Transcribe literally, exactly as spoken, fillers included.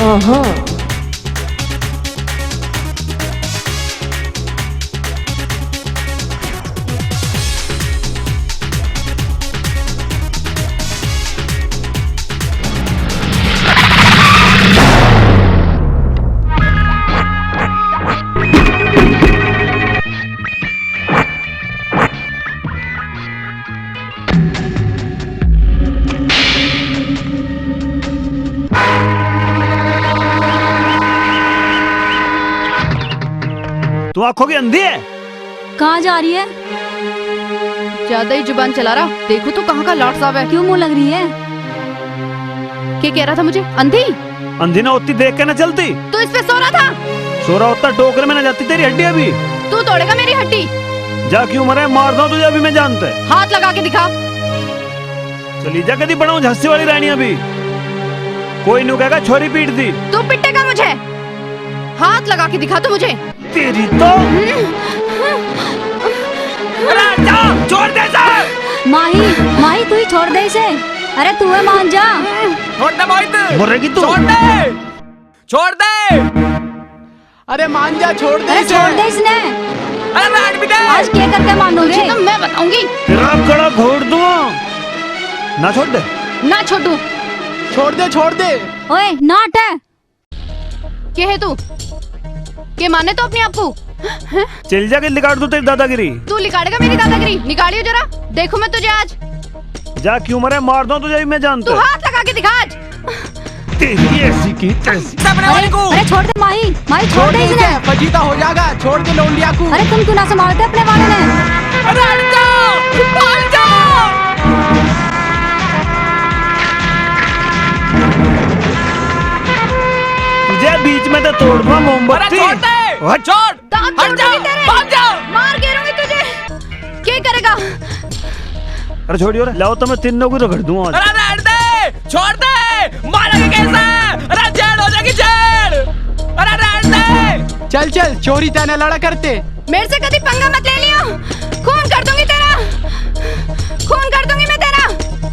आहा। तू आंखों की अंधी है? कहाँ जा रही है? ज्यादा ही जुबान चला रहा, देखो तू कहाँ का लाट साहब है। क्यों मुंह लग रही है? क्या कह रहा था मुझे? अंधी? अंधी ना होती, देख के ना चलती। तू इस पे सो रहा था? सो रहा होता, टोकरे में ना जाती तेरी हड्डी अभी। तू तोड़ेगा मेरी हड्डी? जा, क्यों मरे, मार दूं तुझे अभी मैं जान तै। हाथ लगा के दिखा। चली जा, कदी बनाऊं झांसी वाली रानी अभी। कोई न्यू कहेगा छोरी पीट दी। तू पिटेगा मुझे। हाथ लगा के दिखा तू मुझे। तेरी तो। अरे हट जा, छोड़ दे इसे। माही, माही, तू ही छोड़ दे इसे। अरे तू है, मान जा। छोड़ दे भाई तू। मरेगी तू। छोड़ दे, छोड़ दे। अरे मान जा, छोड़ दे अरे इसे। छोड़ दे इसने। अरे बैठ भी दे। आज क्या करके मानोगे? तुझे तो मैं बताऊंगी। तेरा गला घोट दूंगा। ना छोड़ दे। ना छोड़ू। छोड़ दे, छोड़ दे। ओए, ना हटे। के है तू? के माने तो अपने आप को? हैं? चल जा, के निकाल दूं तेरी दादागिरी। तू निकालेगा मेरी दादागिरी? निकालियो जरा, देखो मैं तुझे आज। जा, क्यों मरे, मार दूं तुझे भी मैं जान तै। तू हाथ लगा के दिखा आज। तेरी ऐसी की तैसी। अरे, अरे छोड़ दे माही, माही छोड़ दे इसे, इसने। फजीता हो जाएगा, छोड़ दे लौंडिया को। अरे तुम क्यों ना संभालते अपने वाले ने? अरे हट जा, भाग जा। तुझे बीच में तो तोड़ दूंगा मोमबत्ती। अरे छोड़ दे, हट। छोड़। दांत हट तोड़ जा, दूंगी तेरे। भाग जा। मार गिरूंगी तुझे। क्या करेगा? अरे छोड़ियो रे, लाओ तो मैं तीनों को रगड़ दूं आज। अरे रहने दे, छोड़ दे, मारेंगे कैसे? अरे जेल हो जाएगी जेल। अरे रहने दे। चल चल, चोरी तैने लड़ा करते। मेरे से कभी पंगा मत ले लियो, खून कर दूंगी तेरा, खून कर दूंगी।